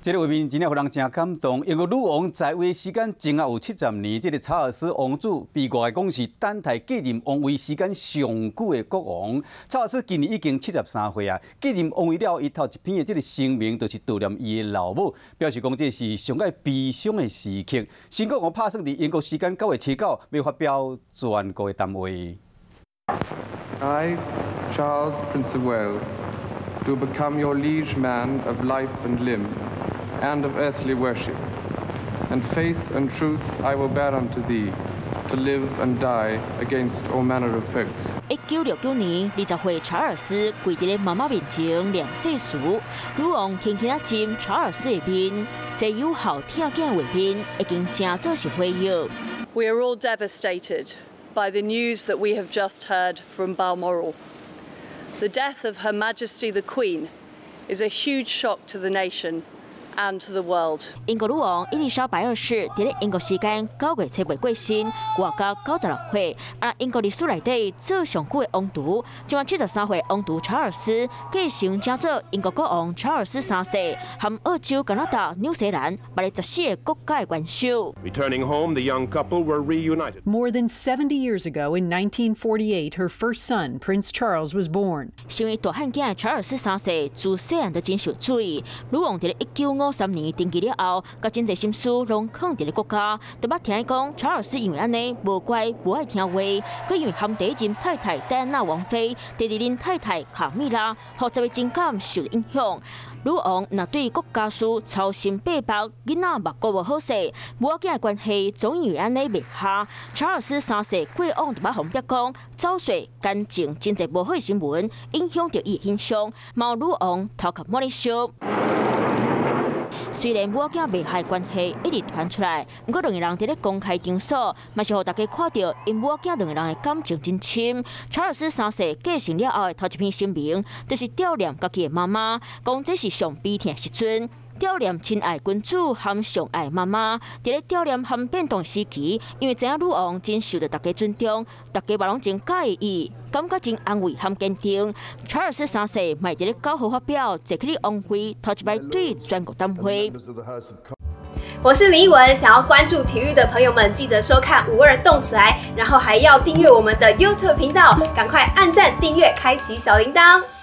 這个畫面真正予人誠感動。英國女王在位時間整仔有70年，這个查爾斯王子被外界講是等待繼任王位時間上久的國王。查爾斯今年已經73歲啊，繼任王位了，伊頭一篇的這个聲明就是悼念伊的老母，表示講這是上蓋悲傷的時刻。新國王拍算佇英國時間9月初9欲發表全國的談話。 I, Charles, Prince of Wales, do become your liege man of life and limb, and of earthly worship. And faith and truth I will bear unto thee, to live and die against all manner of folks. 1969年20歲查爾斯跪佇咧媽媽面前念誓詞，女王輕輕仔親查爾斯的面，這有孝疼囝的畫面已經成做是回憶。 We are all devastated by the news that we have just heard from Balmoral. The death of Her Majesty the Queen is a huge shock to the nation and to the world. 英國女王伊麗莎白二世佇咧英國時間9月初8過身，活到96歲。啊，英國歷史內底做上久的王儲，這擺73歲王儲查爾斯繼承成做英國國王查爾斯三世，含澳洲、加拿大、紐西蘭，嘛14個國家的元首。 Returning home, the young couple were reunited. More than 70 years ago, in 1948, her first son, Prince Charles, was born. 身為大漢囝的查爾斯三世，自細漢就真受注意。女王佇咧1953年登基了後，共真濟心思攏囥佇咧國家。就捌聽講，查爾斯因為按呢無乖無愛聽話，閣因為含第一任太太戴安娜王妃、第二任太太卡米拉複雜的情感受影響。女王若對國家事操心百百，囡仔嘛顧無好勢，母仔囝的關係總因為按呢滅下。查爾斯三世過往就捌予人講走勢干淨真濟無好的新聞，影響著伊的形象，嘛予女王頭殼滿咧燒。雖然母仔囝袂和關係一直傳出來，毋過兩个人佇咧公開場所，嘛是予大家看著𪜶母仔囝兩个人的感情真深。查爾斯三世繼承了後的頭一篇聲明，就是悼念家己的媽媽，講這是上悲痛的時陣。悼念親愛君主含上愛媽媽，佇咧悼念含變動時期，因為知影女王真受著大家尊重，大家嘛攏真佮意伊，感覺真安慰含堅定。查爾斯三世嘛佇咧9號發表坐起王位頭一擺對全國談話。我是林奕文，想要關注體育的朋友們，記得收看五二動起來，然後還要訂閱我們的 YouTube 頻道，趕快按讚、訂閱、開啟小鈴鐺。